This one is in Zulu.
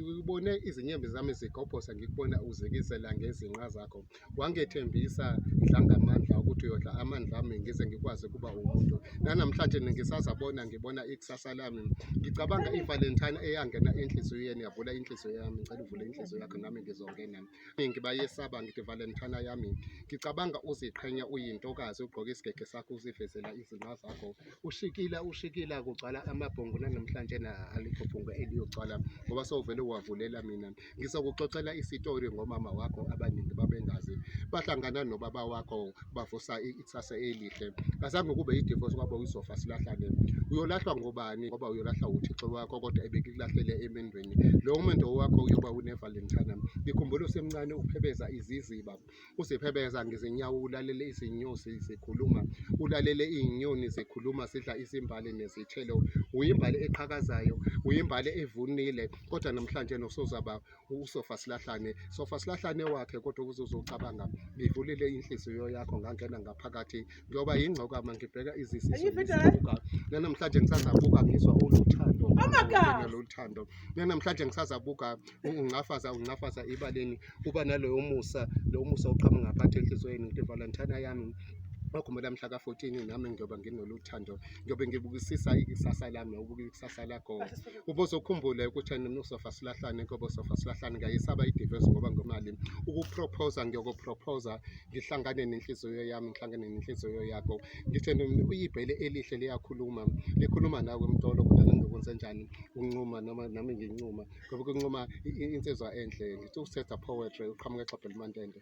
Ngibone izinyembe zami zigobhoza ngikubona uzikizela ngezinqa zakho. Wangethembisa Dlangamandla ukuthi uyodla amandla ami ngize ngikwazi ukuba umuntu. Nanamhlanje ngisazabona ngibona ikusasa lami. Ngicabanga iValentine eyangena enhliziyweni yavula inhliziyo yami. Ngicela uvule inhliziyo yakho nami ngizongena. Ngibayesaba ngithi Valentine yami. Ngicabanga uziqhenya uyintokazi ugqoke isigege sakho uzivezela izinqa zakho. Ushikila ushikila kugcwala amabhongo nanamhlanje na alikho bhongo eliyogcwala ngoba sewuvele wavulela mina. Ngizokuxoxela isitori ngomama wakho abaningi babengazi. Bahlangana nobaba wakho bavusa ikusasa elihle. Azange kube yidivorce kwabo uzofa silahlane. Uyolahlwa ngobani ngoba uyolahlwa uThixo wakho kodwa ebekulahlele emendweni. Lowo mendo wakho uyoba uneValentine. Ngikhumbula usemncane uphebeza iziziba. Uziphebeza ngezinyawo ulalele izinyosi zikhuluma. Ulalele iy'nyoni zikhuluma zidla izimbali nezithelo. Uyimbali eqhakazayo, uyimbali evunile kodwa namhlanje nosozaba usofa silahlane. Sofa silahlane wakhe kodwa ukuze uzocabanga ngivulile inhliziyo yakho ngangena ngaphakathi ngiyoba yingcokama ngibheka izisiso ngizibuka. Nanamhlanje ngisazabuka ngizwa uluthando. Oh Lolu thando. Nanamhlanje ngisazabuka ungcafaza ungcafaza ibaleni uba naloyo musa lowo musa oqhamuka ngaphakathi enhliziyweni ngithi Valentine yami wakhumbula mhla ka-14 nami ngiyoba nginoluthando ngiyobe ngibukisisa ikusasa lami ubuka ikusasa lakho ubozokhumbula ukuthi usofa silahlane ngoba sofa silahlane ngiyayisaba i-divorce ngoba ngomali ukuproposa ngiyokuproposa ngihlangane nenhliziyo yami ngihlangane nenhliziyo yakho ngithe uyibhele elihle liyakhuluma likhuluma nawe mtolo kodwa ngingakwenze njani uncuma noma nami ngincuma ngoba kuncuma insizwa enhle ngithi usetha poetry uqhamuka exabhela imantende.